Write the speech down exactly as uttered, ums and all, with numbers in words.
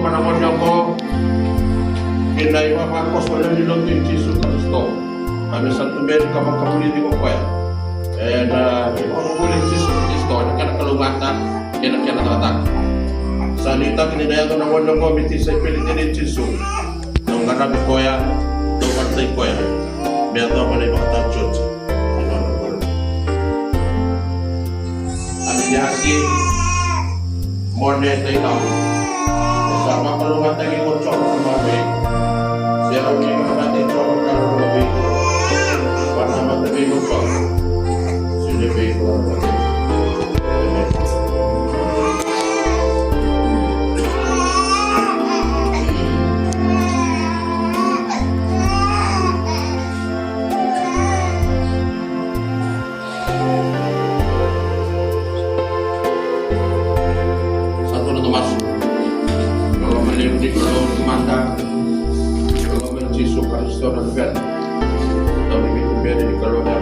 Na gauna oqo, kei na ivavakoso lewe ni lotu i Jisu Karisito. Ka me sa tuberi ka vakavulici ko koya ena ivakavuvuli i Jisu Karisito, ena kena kalougata kei na kena cakacaka. Sa nuitaki ni na yaco na gauna oqo me tisaipeli dina i Jisu. Dau qaravi koya, dau vakaraitaki koya me yacova na ivakataotioti ni nona bula. Amidiasi, Mone Tainau, e sa vakalougatataki ko Jiova ka mate. Sega ni ka mate Jiova ka mate. Vaka mate vei ko Jiova. Sega ni vei ko mate. Amen. Sa dua na masu. Loloma levu ni Kalou Tamada, loloma ni Jisu Karisito na Luvena, dau ni veituberi ni Kalou na